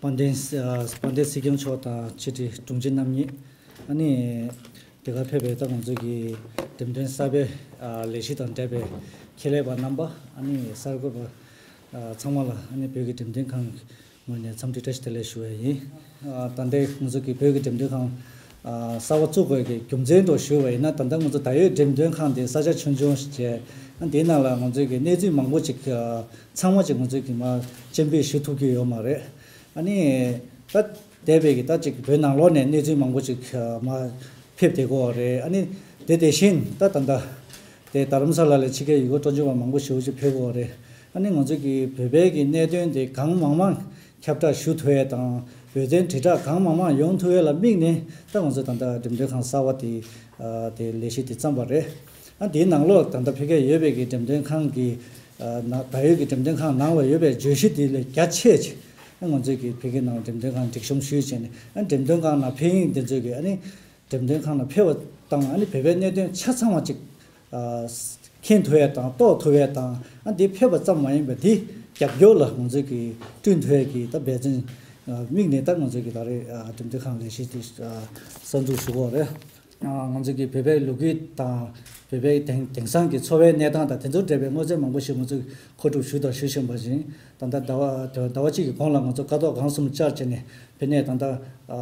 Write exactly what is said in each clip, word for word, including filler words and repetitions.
དཔལ་ལྡན་ཨ་དཔལ་ལྡན་སྲིད་སྐྱོང་མཆོག་དང་ཕྱི་དྲིལ་དྲུང་ཆེ་རྣམ་གཉིས། ཨ་ནི་དེ་གར་ཕེབས་པའི་ད་ང་ཚོ་གི་འགྲེམས་སྟོན་གསར་པའི་ཨ་ལས་གཞི་དང་འབྲེལ་བའི་ཁྱད་ལས་པ་རྣམ་པ། ཨ་ནི་གསར་འགོད་པ་ཨ་ཚང་མ་ལ་ཨ་ནི་བོད་ཀྱི་འགྲེམས་སྟོན་ཁང་ངོས་ནས་འཚམས་འདྲི་བཀྲ་ཤིས་བདེ་ལེགས་ཞུ་བ་ཡིན། ཨ་ད་ལྟའི་ང་ཚོ་གི་བོད་ཀྱི་འགྲེམས་སྟོན་ཁང་ཨ་གསར་པ་བཙུགས་དགོས་ཀྱི་རྒྱུ་མཚན་འདྲ་ཞུ་བ་ཡིན་ན། ད་ལྟ་ང་ཚོ་ད་ཡོད་འགྲེམས་སྟོན་ཁང་དེ་ས་ཆ་ཆུང་ཆུང་ཞིག་བྱས། ཨ་དེའི་ནང་ལ་ང་ཚོ་གི་གནས་ཚུལ་མང་པོ་ཅིག་ཨ་ཚང་མ་ཅིག་ང་ཚོ་གི་མར་སྤྱན་འབུལ་ཞུ་ཐུབ་ཀྱི་ཡོད་མ་རེད། ཨ་ནི་ད་འདས་པའི་གི་ད་ཅིག་བོད་ནང་ལོགས་ནས་གནས་ཚུལ་མང་པོ་ཅིག་ཨ་མར་ཕེབས་བསྡད་ཀྱི་ཡོད་རེད། ཨ་ནི་དེ་དེ་བཞིན་ད་ད་ལྟ་དེ་རྡ་རམ་ས་ལ་ལ་ཕྱི་རྒྱལ་ཡུལ་སྐོར་སྤྲོ་འཆམ་པ་མང་པོ་ཞེ་པོ་ཅིག་ཕེབས་ཀྱི་ཡོད་རེད། ཨ་ནི་ང་ཚོ་གི་བོད་པའི་གི་གནད་དོན་དེ་གང་མང་མང་ཁྱབ་བསྒྲགས་ཞུ་ཐུབ་ཡས་དང་། འབད་བརྩོན་དྲིལ་བསྒྲགས་གང་མང་མང་ཡོང་ཐུབ་ཡས་ལ་དམིགས་ནས་ད་ང་ཚོས་ད་ལྟ་འགྲེམས་སྟོན་ཁང་གསར་པ་དེ་ཨ་དེ་ལས་གཞི་དེ་བརྩམས་པ་རེད། ཨ་དེའི་ནང་ལོགས་ད་ལྟ་ཕ་གིར་ཡོད་པའི་གི་འགྲེམས་སྟོན་ཁང་གི་ཨ་ནང་ད་ཡོད་ཀྱི་འགྲེམས་སྟོན་ཁང་ནང་ལ་ཡོད་པའི་བརྗོད་གཞི་དེ་ལས་རྒྱ་ཆེ་ཆེ་ཨ་ང་ཚོས་གི་ཕ་གིའི་ནང་འགྲེམས་སྟོན་ཁང་སྒྲིག་གཤོམ་ཞུས་བྱས་ནས། ཨ་འགྲེམས་སྟོན་ཁང་ནང་ཕེབས་མཁན་དེ་ཚོས་གི་ཨ་ནི་འགྲེམས་སྟོན་ཁང་ནང་ཕེབས་པ་དང་། ཨ་ནི་བོད་པའི་གནད་དོན་ཆ་ཚང་བ་ཅིག་ཨ་མཁྱེན་ཐུབ་ཡས་དང་རྟོགས་ཐུབ་ཡས་དང་། ཨ་འདི་ཕེབས་པ་ཙམ་མ་ཡིན་པར་འདི་རྒྱབ་སྐྱོར་ལ་ང་ཚོས་ཀྱིས་བསྐྲུན་ཐུབ་ཡས་ཀྱི་ད་འབད་བརྩོན་ཨ་དམིགས་ནས་ད་ང་ཚོས་ཀྱིས་ད་རེས་ཨ་འགྲེམས་སྟོན་ཁང་ལས་གཞི་དེ་ཨ་གསར་འཛུགས་ཞུ་གི་ཡོད་རེད། ཨ་ང་ཚོས་ཀྱིས་བོད་པའི་ལོ་རྒྱུས་དང་། བོད་པའི་དེང་དེང་སང་གི་འཚོ་བའི་གནས་སྟངས་དང་དེ་ཚོར་འབྲེལ་བའི་སྔོན་རྩིས་མང་པོ་ཞིག་ང་ཚོས་མཁོ་སྒྲུབ་ཞུས་དང་ཞུ་བཞིན་པ་བཞིན། ད་ལྟ་ཟླ་བ་ཟླ་བ་གཅིག་གི་གོང་ལ་ང་ཚོ་ཀ་ཐོག་སྒང་གསུམ་བཅར་བྱས་ནས། དེ་ནས་ད་ལྟ་ཨ་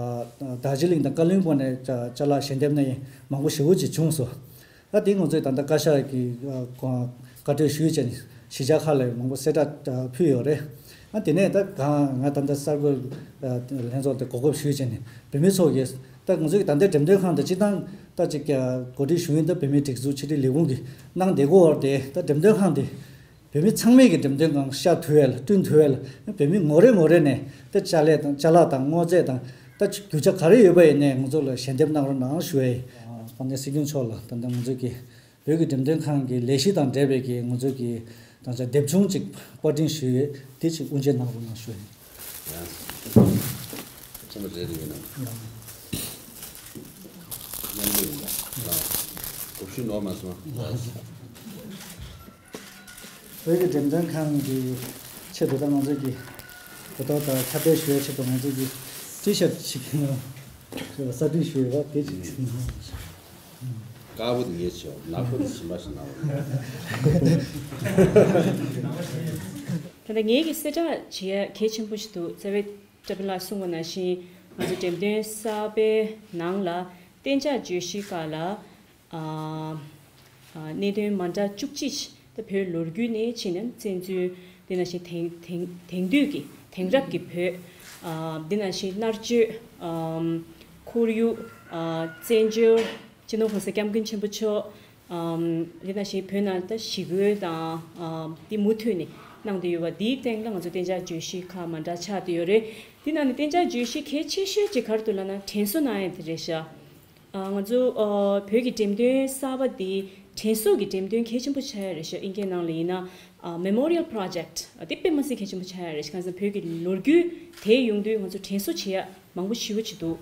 དར་ཇི་ལིང་དང་ཀ་ལིང་པོང་ནས་ཅ་ཅ་ལག་ཞལ་འདེབས་གནང་མཁན་མང་པོ་ཞེ་པོ་ཅིག་བྱུང་སོང་། ད་དེ་ང་ཚོས་ད་ལྟ་བཀའ་ཤག་གི་ཨ་བཀའ་འཁྲོལ་ཞུས་བྱས་ནས་གཞིས་ཆགས་ཁག་ལ་མང་པོ་གསལ་བསྒྲགས་ཨ་ཕུལ་ཡོད་རེད། ཨ་དེ་ནས་ད་གང་ང་ད་ལྟ་གསར་འགོད་ཨ་ལྷན་ཚོགས་དེ་གོ་སྐབས་ཞུས་བྱས་ནས་བོད་མི་ཚོ་གིས་ད་ང་ཚོས་ད་ལྟའི་འགྲེམས་སྟོན་ཁང་དང་སྤྱིར་བཏང་ད་ཅིག་ཨ་གོ་སྒྲིག་ཞུ་མཁན་ད་བོད་མིའི་སྒྲིག་འཛུགས་ཕྱི་དྲིལ་ལས་ཁུངས་ཀྱིས་གནང་བསྡད་ཀྱི་ཡོད་རེད། ད་འགྲེམས་སྟོན་ཁང་དེ་བོད་མི་ཚང་མས་ཀྱི་འགྲེམས་སྟོན་ཁང་ཤར་ཐུབ་ཡས་ལ་བསྐྲུན་ཐུབ་ཡས་ལ། བོད་མི་ངོ་རེ་ངོ་རེ་ནས་ད་ཅ་ལག་དང་ཅ་ལག་དང་སྔོ་ཚལ་དང་ད་རྒྱུ་ཆ་ག་རེ་ཡོད་པ་ཡིན་ནའི་ང་ཚོ་ལ་ཞལ་འདེབས་གནང་རོགས་གནང་ཞུ་ཡས་ཡིན། དཔལ་ལྡན་སྲིད་སྐྱོང་མཆོག་ལ་ད་ལྟ་ང་ཚོ་གི་བོད་ཀྱི་འགྲེམས་སྟོན་ཁང་གི་ལས་གཞི་དང་འབྲེལ་བའི་གི་ང་ཚོ་གི་ད་ཆ་དེབ་ཆུང་ཅིག་པར་སྐྲུན་ཞུ་ཡས་དེ་ཅིག་དབུ་འབྱེད་གནང་རོགས་གནང་ཞུ་ཡས་ཡིན། ཡང་ཆེན་པོ་རེད་ཡིན་ནམ། མཉམ་འབྲེལ་ཡིན་ན་ལགས། དགོངས་ཞུ་ནོར་མ་སོང་། བོད་ཀྱི་འགྲེམས་སྟོན་ཁང་གི་ཆེད་དུ་ད་ང་ཚོས་ཀྱི་གོ་རྟོགས་དང་ཁྱབ་སྤེལ་ཞུ་ཡའི་ཆེད་དུ་ང་ཚོས་ཀྱི་ཊི་ཤར་ཊི་ཞིག་གསར་སྐྲུན་ཞུས་ཡོད་པ་དེ་ཅིག་ཚིག་གནང་། དཀར་པོ་དེ་ངས་བྱས། ནག་པོ་དེ་གཞན་པ་ཞིག་གནང་། ད་ལྟ་ངེད་ཀྱིས་གསལ་བསྒྲགས་བྱེད་ཡ་གལ་ཆེན་པོ་ཞིག་འདུག་རྩ་བའི་བཀྲ་བྷེ་ལགས་གསུངས་པ་ནང་བཞིན། ང་ཚོ་འགྲེམས་སྟོན་གསར་པའི་ནང་ལ་གཏན་འཇགས་བརྗོད་གཞིའི་སྒང་ལ་ཨ་ཨ་གནད་དོན་མ་འདྲ་བཅུ་གཅིག་ད་བོད་ལོ་རྒྱུས་ནས་ཕྱིན་ནས་བཙན་འཛུལ། དེ་ནང་བཞིན་དེང་དེང་དེང་དུས་ཀྱི་དེང་རབས་ཀྱི་བོད། ཨ་དེ་ནང་བཞིན་མནར་གཅོད། ཨམ་ཁོར་ཡུག། ཨ་བཙན་བྱོལ་སྤྱི་ནོར་༸གོང་ས་༸སྐྱབས་མགོན་ཆེན་པོ་མཆོག་ཨམ་དེ་ནང་བཞིན་བོད་ནང་ད་ཞི་རྒོལ་དང་ཨམ་དེ་མུ་མཐུད་ནས་གནང་བསྡད་ཡོད་པ། དེའི་སྟེང་ལ་ང་ཚོ་གཏན་འཇགས་བརྗོད་གཞི་ཁག་མ་འདྲ་ཆགས་བསྡད་ཡོད་རེད། དེ་ནང་ནས་གཏན་འཇགས་བརྗོད་གཞི་གལ་ཆེ་ཤོས་ཅིག་ག་རེ་འདུག་ལབ་ན། དྲན་གསོ་གནང་ཡ་དེ་རེད་ཤག་ཨ་ང་ཚོ་ཨ་བོད་ཀྱི་འགྲེམས་སྟོན་གསར་པ་འདི་དྲན་གསོ་གི་འགྲེམས་སྟོན་གལ་ཆེན་པོ་ཆགས་ཡ་རེད་ཤག་དབྱིན་སྐད་ནང་ལ་ཡིན་ན་ཨ་Memorial Project ཨ་དེ་དཔེ་མ་སྲིད་གལ་ཆེན་པོ་ཆགས་ཡ་རེད་ཤག་གང་ཟེར་ན་བོད་ཀྱི་ལོ་རྒྱུས་དེ་ཡོང་དུས་ང་ཚོ་དྲན་གསོ་བྱེད་ཡ་མང་པོ་ཞེ་པོ་ཅིག་འདུག་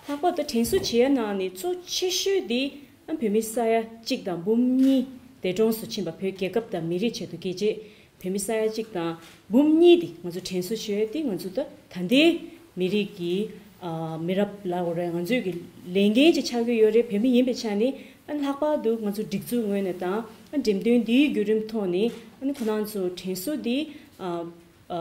ལྷག་པར་དུ་དྲན་གསོ་བྱེད་ཡ་ནང་ནས་གཙོ་ཆེ་ཤོས་འདི་ཨ་བོད་མི་ས་ཡ་གཅིག་དང་འབུམ་གཉིས་འདས་གྲོངས་སུ་ཕྱིན་པ། བོད་རྒྱལ་ཁབ་དང་མི་རིགས་ཆེད་དུ་རྒྱལ་གཅེས། བོད་མི་ས་ཡ་གཅིག་དང་འབུམ་གཉིས་དེ་ང་ཚོ་དྲན་གསོ་ཞུ་ཡ་དེ་ང་ཚོ་ད་ད་ལྟའི་མི་རིགས་ཀྱི་ཨ་མི་རབས་ལབ་དགོས་རེད། ང་ཚོའི་གི་ལས་འགན་ཅིག་ཆགས་ཀྱི་ཡོད་རེད། བོད་མི་ཡིན་པའི་ཆ་ནས་ཨ་ལྷག་པར་དུ་ང་ཚོ་སྒྲིག་འཛུགས་ངོས་ནས་དང་ཨ་འགྲེམས་སྟོན་འདིའི་བརྒྱུད་རིམ་ཐོག་ནས་ཨ་ནི་ཁོ་རང་ཚོ་དྲན་གསོ་འདི་ཨ་ཨ་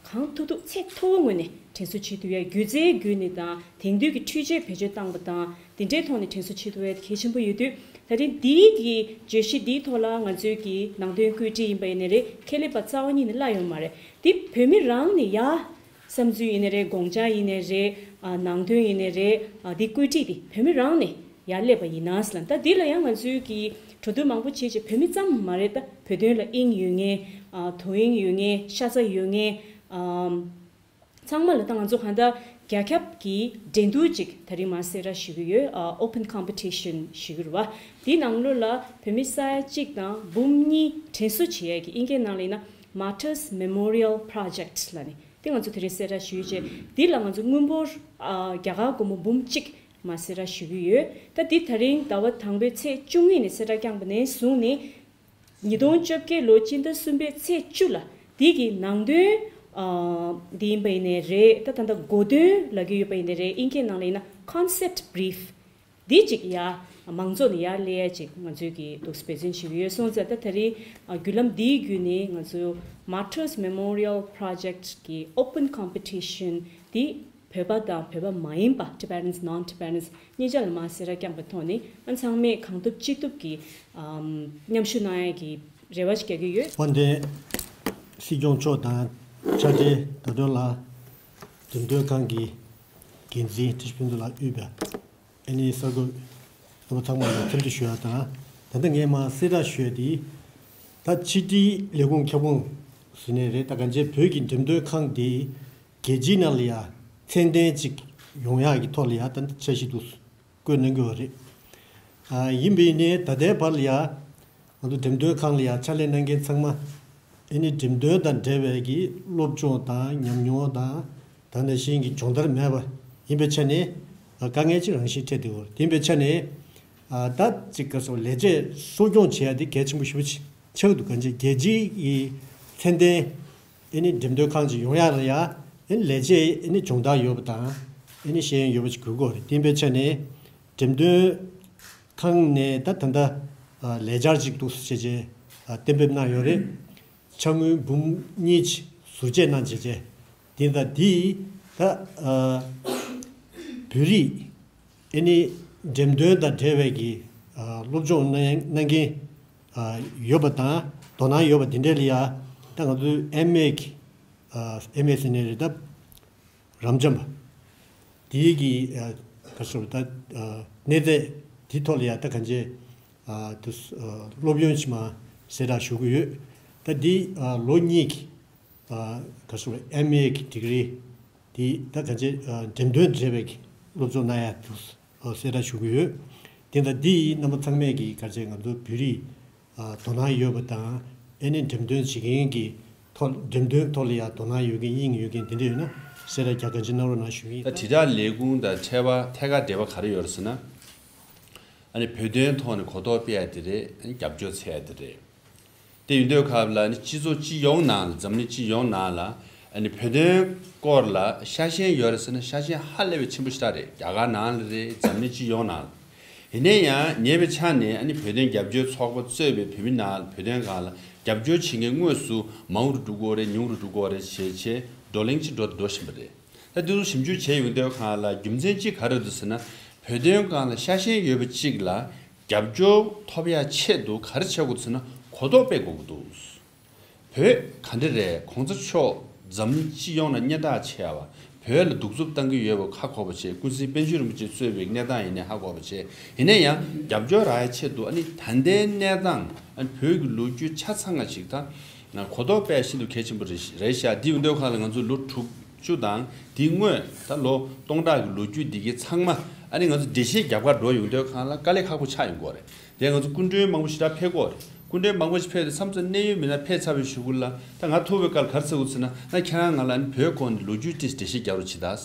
གང་ཐུབ་ཐུབ་ཚད་མཐོ་བོ་ངོས་ནས་དྲན་གསོ་བྱེད་ཐུབ་ཡ། སྒྱུ་རྩལ་བརྒྱུད་ནས་དང་དེང་དུས་ཀྱི་འཕྲུལ་ཆས་བེད་སྤྱོད་བཏང་པ་དང་དེ་འདྲའི་ཐོག་ནས་དྲན་གསོ་བྱེད་ཐུབ་ཡ་དེ་གལ་ཆེན་པོ་ཡོད་དུས། ད་རེས་འདིའི་གི་བརྗོད་གཞི་འདིའི་ཐོག་ལ་ང་ཚོའི་གི་ནང་དོན་བཀོད་སྒྲིག་ཡིན་པ་ཡིན་ནའི་རེད། ཁྱད་ལས་པ་རྩ་བ་ཉིད་ནས་གླ་ཡོད་མ་རེད། འདི་བོད་མི་རང་ནས་ཡ་བསམ་ཚུལ་ཡིན་ནའི་རེད། དགོངས་འཆར་ཡིན་ནའི་རེད། ཨ་ནང་དོན་ཡིན་ནའི་རེད། ཨ་འདི་བཀོད་སྒྲིག་འདི་བོད་མི་རང་ནས་ཡར་སླེབས་པ་ཡིན་ན་ཟེར་ལབ། ད་འདི་ལ་ཡང་ང་ཚོའི་གི་འགྲོ་འདུག་མང་པོ་བྱེད་ཅིག་བོད་མི་ཙམ་མ་རེད། ད་བོད་དོན་ལ་དབྱིངས་ཡོད་མཁན། ཨ་དོ་དབྱིངས་ཡོད་མཁན། ཤ་ཚ་ཡོད་མཁན། ཨ་ཚང་མ་ལ་ད་ང་ཚོ་གང་ལྟར་རྒྱ་ཁྱབ་ཀྱི་འགྲན་བསྡུར་ཅིག་ད་རིང་མར་གསལ་བསྒྲགས་ཞུ་གི་ཡོད། ཨ་open competition ཞུ་གི་རེད་བ། དེའི་ནང་ལོགས་ལ་བོད་མི་ས་ཡ་གཅིག་དང་འབུམ་གཉིས་དྲན་གསོ་བྱེད་ཡས་ཀྱི་དབྱིན་སྐད་ནང་ལ་ཡིན་ན་Martyrs Memorial Project ལབ་ནས་དེ་ང་ཚོ་དེ་རིང་གསལ་བསྒྲགས་ཞུ་ཡས་བྱས། འདི་ལ་ང་ཚོ་དངུལ་འབོར་ཨ་རྒྱ་གར་སྒོར་མོ་འབུམ་གཅིག་མར་གསལ་བསྒྲགས་ཞུ་གི་ཡོད། ད་འདི་ད་རིང་ཟླ་བ་དང་པོའི་ཚེས་བཅུ་གཉིས་ནས་གསལ་བསྒྲགས་བསྐྱངས་པ་ནས་བཟུང་ནས། ཉིས་སྟོང་བཅོ་བརྒྱད་ལོ་སྤྱི་ཟླ་གསུམ་པའི་ཚེས་བཅུ་ལ་འདི་གི་ནང་དོན་ འདི་ཡིན་པ་ཡིན་ནའི་རེད། ད་ད་ལྟ་གོ་དོན་ལབ་ཀྱི་ཡོད་པ་ཡིན་ནའི་རེད། དབྱིན་སྐད་ནང་ལ་ཡིན་ན་concept brief འདི་གཅིག་ཡ་མང་ཚོགས་ནས་ཡར་སླེབས་ཡ་གཅིག་ང་ཚོས་ཀྱི་འདུག་སེ་འབད་བརྩོན་བྱེད་ཀྱི་ཡོད། སོང་ཙང་ད་ད་རེས་བརྒྱུད་ལམ་འདིའི་བརྒྱུད་ནས་ང་ཚོ་Martyrs Memorial Project གི་open competition འདི་བོད་པ་དང་བོད་པ་མ་ཡིན་པ། Tibetans, non-Tibetans གཉིས་ཆ་ལ་མར་གསལ་བསྒྲགས་བསྐྱངས་པའི་ཐོག་ནས་ཨ་ཚང་མས་གང་ཐུབ་ཅི་ཐུབ་ཀྱིས་མཉམ་ཞུགས་གནང་ཡ་གི་རེ་བ་ཞིག་རྒྱག་གི་ཡོད། དཔལ་ལྡན་སྲིད་སྐྱོང་མཆོག་དང་ཕྱག་སྦྲེལ་ཟླ་སྒྲོན་ལགས། འགྲེམས་སྟོན་ཁང་གི་འགན་འཛིན་བཀྲ་ཤིས་ཕུན་ཚོགས་ལགས་དབུས་པའི་ཨ་ནི་གསར་འགོད་རྣམ་པ་ཚང་མ་ལ་འཚམས་འདྲི་ཞུ་ཡ་དང་། ད་ལྟ་ངས་མར་གསལ་བསྒྲགས་ཞུ་ཡ་དེ། ད་ཕྱི་དྲིལ་ལས་ཁུངས་ཁྱབ་ཁོངས་ཟེར་ནའི་རེད། ད་གང་ཅི་བོད་ཀྱི་འགྲེམས་སྟོན་ཁང་དེ་རྒྱལ་སྤྱིའི་ནང་ལ་ཡ་མཚན་ལྡན་ཅིག་ཡོང་ཡག་གི་ཐོག་ལ་ཡ་ད་འཆར་གཞི་འདུག་བཀོད་གནང་གི་ཡོད་རེད། ཨ་ཡིན་པ་ཡིན་ནའི་ད་ལྟའི་བར་ལ་ཡ་ང་ཚོ་འགྲེམས་སྟོན་ཁང་ལ་ཡ་ཕྱག་ལས་གནང་མཁན་ཚང་མ་ཨ་ནི་འགྲེམས་སྟོན་དང་འབྲེལ་བའི་གི་སློབ་སྦྱོང་དང་ཉམས་མྱོང་དང་། ད་ནང་བཞིན་གྱི་སྦྱོང་བརྡར་མེད་པ་ཡིན་པའི་ཆ་ནས་དཀའ་ངལ་ཅིག་རང་བཞིན་འཕྲད་བསྡད་ཡོད་རེད། དེ་ཡིན་པའི་ཆ་ནས་ད་ཅིག་ག་སོགས་ལས་བྱེད་གསོ་སྐྱོང་བྱེད་ཡ་དེ་གལ་ཆེན་པོ་ཞེ་པོ་ཅིག་ཆགས་འདུག་གང་ཅི་རྒྱལ་སྤྱིའི་གི་མཚན་ལྡན་ཨ་ནི་འགྲེམས་སྟོན་ཁང་ཅིག་ཡོང་ཡ་ལ་ཡ་ཨ་ནི་ལས་བྱེད་ཨ་ནི་སྦྱོང་བརྡར་ཡོད་པ་དང་ཨ་ནི་ཤེས་ཡོན་ཡོད་པ་ཅིག་དགོས་ཀྱི་ཡོད་རེད། དེ་ཡིན་པའི་ཆ་ནས་འགྲེམས་སྟོན་ཁང་ནས་ད་ད་ལྟ་ལས་འཆར་ཅིག་འདུག་ཟེར་བྱས་བྱས་གཏན་འབེབས་གནང་ཡོད་རེད། ཕྱག་དངུལ་འབུམ་གཉིས་ཟུར་བཅད་གནང་བྱས་བྱས། དེ་ད་དེ་ད་བོད་རིགས་ཨ་ནི་འགྲེམས་སྟོན་དང་འབྲེལ་བའི་གི་སློབ་སྦྱོང་གནང་གནང་མཁན་ཡོད་པ་དང་དོ་སྣང་ཡོད་པ་དེ་འདྲ་ལ་ཡ་ད་ང་ཚོའི་ཨེམ་ཨེ་གི་ཨེམ་ཨེ་ཟེར་ནའི་རེད། ད་རབ་འབྱམས་པ་དེའི་གི་ག་སོགས་ད་གནས་ཚད་དེ་ཐོག་ལ་ཡ་ད་གང་ཅི་དུ་སློབ་ཡོན་ཞིག་མ་གསལ་བསྒྲགས་ཞུ་གི་ཡོད། ད་འདི་ལོ་གཉིས་ཀྱི་ག་སོགས་ཨེམ་ཨེ་གི་ཌི་གི་རི་དེ་ད་གང་ཅི་འགྲེམས་སྟོན་འབྲེལ་བའི་གི་སློབ་སྦྱོང་གནང་ཡ་དུ་གསལ་བསྒྲགས་ཞུ་གི་ཡོད། དེ་ད་འདི་རྣམ་པ་ཚང་མས་གི་ག་ཅི་ང་ཚོ་བོད་རིགས་དོ་སྣང་ཡོད་པ་དང་ཨེ་ནི་འགྲེམས་སྟོན་བྱེད་མཁན་གྱི་ཐོག་འགྲེམས་སྟོན་ཐོག་ལ་ཡང་དོ་སྣང་ཡོད་མཁན་དབྱིངས་ཡོད་མཁན་དེ་འདྲ་ཡོད་ན་གསལ་བསྒྲགས་རྒྱག་གང་ཅི་གནང་རོགས་གནང་ཞུ་གི་ཡིན། ད་དྲིལ་བསྒྲགས་ལས་ཁུངས་དང་ཕྲད་པ་ཐད་ཀར་འབྲེལ་བ་ག་རེ་ཡོད་རེད་ཟེར་ན། ཨ་ནི་བོད་དོན་ཐོག་ནས་གོ་རྟོགས་སྤེལ་ཡ་དེ་རེད། ཨ་ནི་རྒྱབ་སྐྱོར་འཚོལ་ཡ་དེ་རེད། དེ་ཡིན་དུས་སྐབས་ལ་ནི་སྤྱི་ཚོགས་སྤྱི་ཡོངས་ནང་ལ་འཛམ་གླིང་སྤྱི་ཡོངས་ནང་ལ་ཨ་ནི་བོད་དོན་སྐོར་ལ་ཤ་ཞེན་ཡོད་རེད་ཟེར་ན་ཤ་ཞེན་ཧ་ལས་པའི་ཆེན་པོ་ཞེ་དྲག་རེད། རྒྱ་གར་ནང་ལ་རེད། འཛམ་གླིང་སྤྱི་ཡོངས་ནང་ལ། ཡིན་ན་ཡང་ཉེ་བའི་ཆར་ནས་ཨ་ནི་བོད་དོན་རྒྱབ་སྐྱོར་ཚོགས་པ་གཙོས་པའི་བོད་མི་ནང་ལ་བོད་དོན་སྒང་ལ་རྒྱབ་སྐྱོར་བྱེད་མཁན་དངོས་སུ་མང་རུ་འགྲོ་གི་ཡོད་རེད། ཉུང་རུ་འགྲོ་གི་ཡོད་རེད་ཞེས་བྱས་བགྲོ་གླེང་ཅིག་འགྲོ་འགྲོ་བཞིན་པ་རེད། ད་དེ་ཚོ་ཞིབ་འཇུག་བྱས་ཡོང་དུས་སྒང་ལ་རྒྱུ་མཚན་གཅིག་ག་རེ་འདུག་ཟེར་ན། བོད་དོན་སྒང་ལ་ཤ་ཞེན་ཡོད་པ་གཅིག་ལ་རྒྱབ་སྐྱོར་ཐོབ་ཡ་ཆེད་དུ་ག་རེ་བྱེད་དགོས་ཟེར་ན་གོ་རྟོགས་སྤེལ་དགོས་ཀྱི་འདུག་བོད་ག་འདྲ་རེད། གོང་ས་མཆོག་འཛམ་གླིང་སྤྱི་ཡོངས་ལ་སྙན་གྲགས་ཆེ་བ། བོད་ལ་གདུག་རྩུབ་བཏང་གི་ཡོད་པ་ཧ་གོ་བ་བྱས། ཀུན་གཟིགས་པཎ་ཆེན་རིན་པོ་ཆེ་གཙོས་པའི་གནས་སྟངས་ཡིན་ནའི་ཧ་གོ་བ་བྱས། ཡིན་ན་ཡང་རྒྱབ་སྐྱོར་རག་ཡ་ཆེད་དུ་ཨ་ནི་ད་ལྟའི་གནས་སྟངས་ཨ་ནི་བོད་ཀྱི་ལོ་རྒྱུས་ཆ་ཚང་ང་ཞིག་ད་གོ་རྟོགས་སྤེལ་ཤིན་ཏུ་གལ་ཆེན་པོ་རེད་རེད་ཤག་འདི་ཡོང་དུས་སྒང་ལ་ང་ཚོ་ལོ་དྲུག་ཅུ་དང་དེའི་སྔོན་ད་ལོ་སྟོང་ཕྲག་གི་ལོ་རྒྱུས་འདི་གའི་ཚང་མ་ཨ་ནི་ང་ཚོ་འགྲེལ་བཤད་རྒྱབ་གར་འགྲོ་ཡོང་དུས་སྒང་ལ་དཀའ་ལས་ཁག་པོ་ཆགས་ཡོང་གི་ཡོད་རེད། དེ་ང་ཚོ་སྐུ་མགྲོན་མང་པོ་ཞེ་དྲག་ཕེབས་ཀྱི་ཡོད་རེད། སྐུ་མགྲོན་མང་པོ་ཞིག་ཕེབས་ཏེ་མཚམས་མཚམས་གནད་ཡོད་མི་སྣ་ཕེབས་ཚར་བའི་གཞུག་གུ་ལ་ད་ང་ཐུག་པའི་སྐབས་ག་རེ་ཟེར་དགོས་ཟེར་ན། ད་ཁྱེད་རང་ང་ལ་ཨ་ནི་བོད་སྐོར་ནས་ལོ་རྒྱུས་ཏོག་ཙམ་འགྲེལ་བཤད་རྒྱག་རོགས་བྱེད་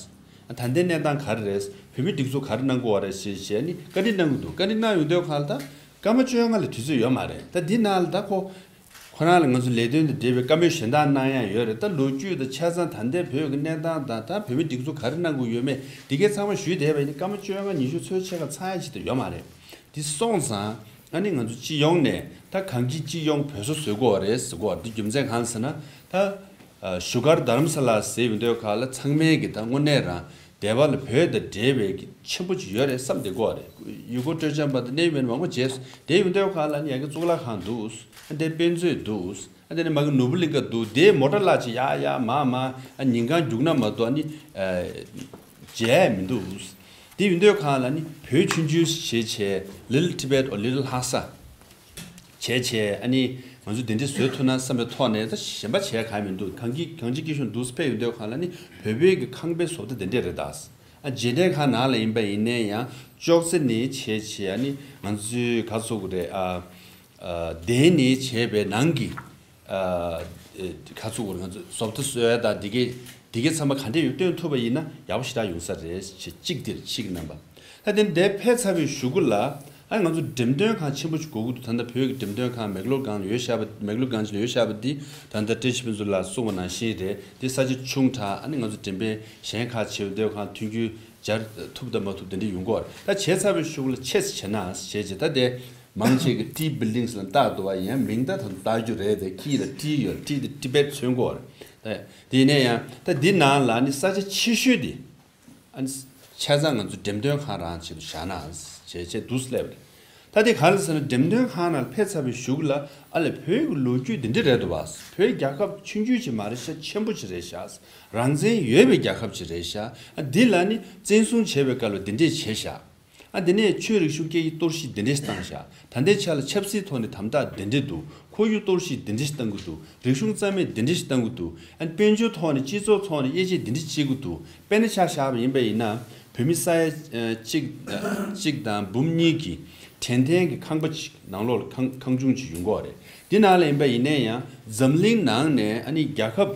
དང་། ད་ལྟའི་གནས་སྟངས་ག་རེ་རེད། བོད་མི་སྒྲིག་འཛུགས་ག་རེ་གནང་གི་ཡོད་རེད་ཞེས་བྱས་ནི་བཀའ་འདྲི་གནང་གི་འདུག་བཀའ་འདྲི་གནང་ཡོང་དུས་སྒང་ལ་ད་སྐར་མ་བཅོ་ལྔ་ལ་དུས་ཚོད་ཡོད་མ་རེད། ད་འདི་ནང་ལ་ད་ཁོ་ཁོ་རང་ལ་ང་ཚོ་ལས་དོན་དང་འབྲེལ་བའི་བཀའ་མོལ་གཞན་དག་གནང་ཡ་ཡོད་རེད། ད་ལོ་རྒྱུས་དང་ཆ་ཚང་ད་ལྟའི་བོད་ཀྱི་གནས་སྟངས་དང་ད་བོད་མི་སྒྲིག་འཛུགས་ག་རེ་གནང་དགོས་ཡོད་མེད་འདི་གའི་ཚང་མ་ཞུས་བསྡད་པ་ཡིན་ན་སྐར་མ་བཅོ་ལྔ་ཉི་ཤུ་ཚོད་ཕྱེད་ཀ་ཚང་ཡ་ཅིག་ད་ཡོད་མ་རེད། འདི་སོང་ཙང་ཨ་ནི་ང་ཚོ་སྤྱི་ཡོངས་ནས་ད་གང་གི་སྤྱི་ཡོངས་བོད་སོ་བཟོ་དགོས་རེད་ཟེར་གོ། འདི་རྒྱུ་མཚན་གང་ཟེར་ན་ད་བཞུགས་སྒར་རྡ་རམ་ས་ལ་ཟེར་ཡོང་དུས་སྒང་ལ་ཚང་མས་ཀྱི་ད་དངོས་གནས་རང་སྡེ་བ་ལ་བོད་དང་འབྲེལ་བའི་གི་ཆེན་པོ་ཅིག་ཡོད་རེད་བསམ་བསྡད་ཀྱི་ཡོད་རེད། ཡུལ་སྐོར་སྤྲོ་འཆམ་པ་དང་གནད་ཡོད་མི་མང་པོ་མཇལ་སོང་། དེ་ཡོང་དུས་སྒང་ལ་ནི་ཡ་གི་གཙུག་ལག་ཁང་འདུག་ཨ་དེ་དཔེ་མཛོད་འདུག་ཨ་དེ་ནི་མ་གི་ནོར་བུ་གླིང་ག་འདུག་དེ་མོ་ཊ་གླ་ཅིག་ཡ་ཡ་མ་མ་ཨ་ཉིན་གང་རྒྱུགས་ན་མ་གཏོགས་ནི་མཇལ་ཡ་མི་འདུག་དེ་ཡོང་དུས་སྒང་ལ་ནི་བོད་ཆུང་ཆུང་ཞེས་བྱས། Little Tibet or Little Lhasa བྱས་བྱས་ཨ་ནི་ང་ཚོ་དེ་འདྲ་བཟོ་ཐུབ་ན་བསམ་པའི་ཐོག་ནས་ད་གཞན་པ་བྱས་གང་ཡང་མི་འདུག་གང་གི་གང་ཅི་སྐྱིད་ཤོད་འདུག་ཕེབས་ཡོང་དུས་སྒང་ལ་ནི་བོད་པའི་གི་ཁང་པའི་བཟོ་ལྟ་དེ་འདྲ་རེད་ད། ཨ་རྗེས་དྲན་ཁང་ནང་ལ་ཡིན་པ་ཡིན་ནའི་ཡང་ཅོག་ཙེ་ནི་བྱས་བྱས་ཨ་ནི་ང་ཚོའི་ག་ཚོད་རེད་ཨ། ཨ་གདན་ནི་བྱས་པའི་ནང་གི་ཨ་ག་ཚོད་རེད་ང་ཚོ་བཟོ་ལྟ་བཟོ་ཡ་ད་འདི་གའི་འདི་གའི་ཚང་མ་ག་འདྲས་ཡོད་སྟོན་ཐུབ་པ་ཡིན་ན་ཡག་པོ་ཞེ་དྲག་ཡོང་ས་རེད་ཅེས་གཅིག་འདིར་གཅིག་རྣམ་པ། ད་དེ་འདས་ཕེབས་ཚར་བའི་གཞུག་གུ་ལ་ ཨ་ང་ཚོ་འགྲེམས་སྟོན་ཁང་ཆེན་པོ་ཞིག་དགོས་ཀྱི་འདུག་ད་ལྟ་བོད་ཀྱི་འགྲེམས་སྟོན་ཁང་མེག་ལོར་སྒང་ལ་ཡོད་བཞག་པ། མེག་ལོར་སྒང་ཅིག་ལ་ཡོད་བཞག་པ་འདི་ད་ལྟ་བཀྲ་ཤིས་ཕུན་ཚོགས་ལགས་གསུངས་པ་ནང་བཞིན་རེད། འདི་ས་ཆ་ཆུང་དྲགས། ཨ་ནི་ང་ཚོ་འགྲེམས་སྤེལ་གཞན་ཁག་བྱེད་འདོད་ཁང་མཐུན་འགྱུར་སྦྱར་ཐུབ་དང་མ་ཐུབ་དེ་འདྲ་ཡོང་གི་ཡོད་རེད། ད་བྱས་ཚར་བའི་གཞུག་ལ་ཆེས་བྱས་ན་བྱས་བྱས་ད་དེ་མང་ཆེ་གི་ཏི་བིལ་ཌིང་ལབ་བཏགས་འདུག་བ། ཡང་མིང་ད་ད་བཏགས་རྒྱུ་རེད། དེ་ཀི་ལ་ཏི་ཡོད། ཏི་དེ་ཏི་བེད་མཚོན་གྱི་ཡོད་རེད། ད་དེ་ཡིན་ན་ཡང་ད་འདི་ནང་ལ་ནི་ས་ཆ་ཆེ་ཤོས་དེ་ཨ་ནི་ཆ་ཚང་ང་ཚོ་འགྲེམས་སྟོན་ཁང་རང་ཆེད་དུ་བཞག་ན་བྱས་བྱས་འདུག་སླེབས་རེད། ད་དེ་ག་རེ་ཟེར་ན་འགྲེམས་སྟོན་ཁང་ནང་ཕེབས་ཚར་བའི་གཞུག་ལ་ཨ་ལས་བོད་ཀྱི་ལོ་རྒྱུས་འདི་འདྲ་རེད་འདུག་བ། བོད་རྒྱལ་ཁབ་ཆུང་ཆུང་ཅིག་མ་རེད་ཤག་ཆེན་པོ་ཅིག་རེད་ཤག་རང་བཙན་ཡོད་པའི་རྒྱལ་ཁབ་ཅིག་རེད་ཤག་ཨ་འདི་ལ་ནི་བཙན་བཟུང་བྱས་པའི་སྐབས་ལ་འདི་འདྲས་བྱས་ཤག་ཨ་འདི་ནས་ཆོས་རིག་གཞུང་སྐད་ཡིག་གཏོར་བཤིག་འདི་འདྲས་བཏང་ཤག་ད་ལྟའི་ཆ་ལ་ཆབ་སྲིད་ཐོག་ནས་དམ་དྲག་འདི་འདྲས་འདུག་ཁོར་ཡུག་གཏོར་བཤིག་འདི་འདྲས་བཏང་གི་འདུག་རིག་གཞུང་རྩ་མེད་འདི་འདྲས་བཏང་གི་འདུག་ཨ་དཔལ་འབྱོར་ཐོག་ནས་སྤྱི་ཚོགས་ཐོག་ནས་དབྱེ་འབྱེད་འདི་འདྲས་བྱེད་ཀྱི་འདུག་དཔེར་ན་ཆ་བཞག་པ་ཡིན་པ་ཡིན་ན་བོད་མི་ས་ཡ་གཅིག་གཅིག་དང་འབུམ་གཉིས་ཀྱི་དྲན་རྟེན་གྱི་ཁང་པ་ཅིག་ནང་ལོགས་ལ་ཁང་ཁང་ཆུང་ཅིག་ཡོང་གི་ཡོད་རེད། འདི་ནང་ལ་ཡིན་པ་ཡིན་ན་ཡང་འཛམ་གླིང་ནང་ནས་ཨ་ནི་རྒྱལ་ཁབ་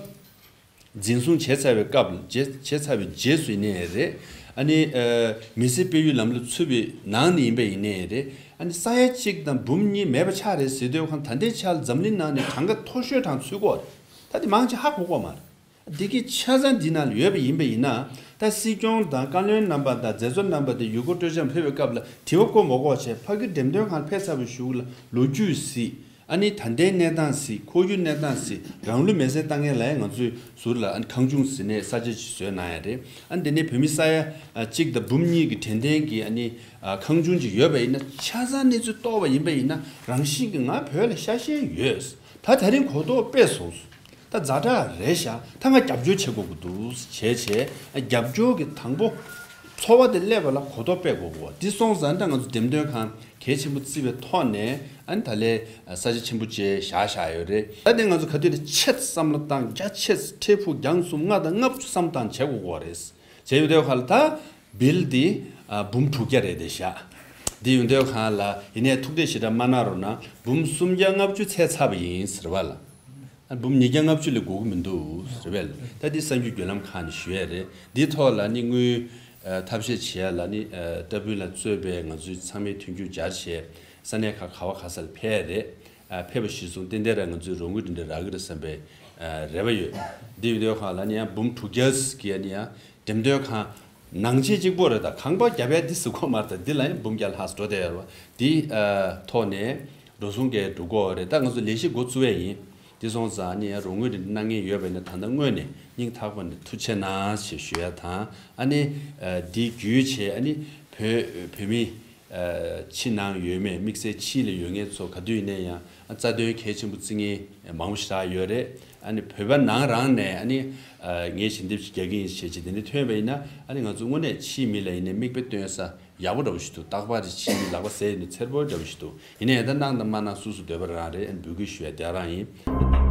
འཛིན་བཟུང་བྱས་ཚར་བའི་སྐབས་བྱས་བྱས་ཚར་བའི་རྗེས་སུ་ཡིན་ནའི་རེད། ཨ་ནི་ཨ་མི་སེར་སྤེལ་ཡུལ་ལམ་ལུགས་ཚུད་པའི་ནང་ནས་ཡིན་པ་ཡིན་ནའི་རེད། ཨ་ནི་ས་ཡ་གཅིག་དང་འབུམ་གཉིས་མེད་པ་ཆགས་རེད་ཟེར་དུས་ཁོང་ད་ལྟའི་ཆར་འཛམ་གླིང་ནང་ནས་གྲངས་ཀ་མཐོ་ཤོས་གྲངས་ཚུད་ཀྱི་ཡོད་རེད། ད་དེ་མང་ཆེ་ཧ་གོ་གི་ཡོད་མ་རེད། འདི་གི་ཆ་ཚང་འདི་ནང་ལ་ཡོད་པ་ཡིན་པ་ཡིན་ན། ད་སྲིད་སྐྱོང་དང་བཀའ་བློན་རྣམ་པ་དང་མཛད་གཙོ་རྣམ་པ་དེ་ཡུལ་སྐོར་སྤྲོ་འཆམ་ཕེབས་པའི་སྐབས་ལ་དྲི་བ་བཀོད་མ་དགོས་བྱས་ཕ་གི་འགྲེམས་སྟོན་ཁང་ཕེབས་ཚར་བའི་གཞུག་ལ་ལོ་རྒྱུས་གཟིགས། ཨ་ནི་ད་ལྟའི་གནས་སྟངས་གཟིགས། ཁོར་ཡུག་གནས་སྟངས་གཟིགས། རང་ལུས་མེར་སྲེག་བཏང་མཁན་ལ་ཡང་ང་ཚོས་ཟུར་ལ་ཨ་ནི་ཁང་ཆུང་ཟེར་ནས་ས་ཆ་ཅིག་བཟོས་གནང་ཡ་རེད། ཨ་ནི་དེ་ནས་བོད་མི་ས་ཡ་གཅིག་དང་འབུམ་གཉིས་ཀྱི་དྲན་རྟེན་གྱི་ཨ་ནི་ཁང་ཆུང་ཅིག་ཡོད་པ་ཡིན་ན། ཆ་ཚང་གནས་ཚུལ་རྟོགས་པ་ཡིན་པ་ཡིན་ན་རང་བཞིན་གྱིས་ང་བོད་ལ་ཤ་ཞེན་ཡོད། ད་དེ་རིང་གོ་རྟོགས་སྤེལ་སོང་། ད་ཛ་དྲག་རེད་ཤག་ད་ང་རྒྱབ་སྐྱོར་བྱེད་དགོས་ཀྱི་འདུག་བྱས་བྱས་རྒྱབ་སྐྱོར་གྱི་དང་པོ་ཚོར་བ་དེ་སླེབས་པ་ལ་གོ་རྟོགས་སྤེལ་དགོས་ཀྱི། འདི་སོང་ཙང་ད་ང་ཚོ་འགྲེམས་སྟོན་ཁང་གལ་ཆེན་པོ་བརྩི་བའི་ཐོག་ནས་ཨ་ནི་ད་ལས་ས་ཆ་ཆེན་པོ་བཅས་བཞག་བཞག་ཡོད་རེད། ད་དེ་ང་ཚོ་ག་དུས་ནས་ཆེད་བསམ་བློ་བཏང་རྒྱ་ཆེ་ཁྲི་ཕུག་རྒྱང་གསུམ་ལྔ་དང་ལྔ་བཅུ་བསམ་བཏང་བྱེད་དགོས་ཀྱི་རེད། བྱས་ཡོད་དུས་ཁ་ལ་ད་བིལ་འདི་ཨ་འབུམ་དྲུག་བརྒྱ་རེད་དེ་བཞག་འདི་ཡོད་དུས་ཁ་ལ་ཡིན་ནའི་ཐུགས་འདེགས་ཞེ་དྲག་མ་གནང་རོགས་གནང་། འབུམ་སུམ་བརྒྱ་ལྔ་བཅུ་ཚད་ཚར་བ་ཡིན་ཟེར་བ་ལ། ཨ་འབུམ་ཉིས་བརྒྱ་ལྔ་བཅུ་ལས་འགོར་གི་མི་འདུག་ཟེར་བས་ལ། ད་འདི་གསར་འགྱུར་བརྒྱུད་ལམ་ཁག་ནས་ཞུ་ཡས་རེད། འདིའི་ཐོག་ལ་ནི་དངུལ་ཨ་ཐབས་ཤེས་བྱེད་ཡ་ལ་ནི་ཨ་ཏྲ་བུན་ལ་གཙོས་པའི་ང་ཚོའི་ཚང་མས་མཐུན་འགྱུར་སྦྱར་བྱས་ས་གནས་ཁག་ག་བ་ག་ས་ལ་ཕེབས་རེད། ཨ་ཕེབས་པ་གཞིར་བཟུང་ཏན་ཏན་ར་ང་ཚོའི་རོགས་དངུལ་དེ་འདྲ་རག་གི་རེད་བསམ་པའི་ཨ་རེ་བ་ཡོད། འདི་ཡོད་དུས་ཁ་ལ་ནི་ཡང་འབུམ་དྲུག་བརྒྱ་གི་ནི་ཡང་འགྲེམས་སྟོན་ཁང་ནང་ཆེས་གཅིག་པོ་རེད། ད་ཁང་པ་བརྒྱབ་ཡ་འདི་ཟེར་གོ་མ་རེད། ད་འདི་ལ་ཡང་འབུམ་བརྒྱ་ལྷག་འགྲོ་བསྡད་ཡོད་རེད་བ། འདི་ཨ་ཐོག་ནས་འགྲོ་སོང་གས་འགྲོ་གོ་རེད། ད་ང་ཚོ་ལས་གཞི་འགོ་བཙུགས་ཡས་ཡིན། འདི་སོང་ཙང་ནི་ཡང་རོགས་དངུལ་འདི་གནང་མཁན་ཡོད་པ་ཡིན་ན་ད་ལྟ་དངོས་ནས་སྙིང་ཐག་པ་ནས་ཐུགས་རྗེ་གནང་ཞེས་ཞུ་ཡ་དང་། ཨ་ནི་ཨ་འདི་བརྒྱུད་བྱས་ཨ་ནི་བོད་བོད་མི་ཨ་ཕྱི་ནང་ཡོད་མེད། དམིགས་བསལ་ཕྱི་ལ་ཡོད་མཁན་ཚོ་ག་དུས་ཡིན་ན་ཡང་ཨ་རྩ་དོན་གལ་ཆེན་པོ་བརྩི་མཁན་མང་པོ་ཞེ་དྲག་ཡོད་རེད། ཨ་ནི་བོད་པ་ནང་རང་ནས་ཨ་ནི་ཨ་ངས་ཞལ་འདེབས་ཅིག་རྒྱག་གི་ཡིན་ཞེས་བྱས་དེ་འདྲ་ཐོན་པ་ཡིན་ན་ཨ་ནི་ང་ཚོ་དངོས་གནས་ཕྱིའི་མི་ལ་ཡིན་ནའི་མིག་དཔེ་སྟོན་ས་ཡག་པོ་འདྲ་བོ་ཞིག་འདུག་རྟག་པར་ཕྱིའི་མི་ལག་པ་ཟས་ཡིན་ནའི་འཚེར་པོ་འདྲ་བོ་ཞིག་འདུག་ཡིན་ནའི་ད་གནང་དང་མ་གནང་སོ་སོ་འདོད་པ་རང་རེད། ཨ་ནི་འབོད་སྐུལ་ཞུ་ཡ་དེ་རང་ཡིན།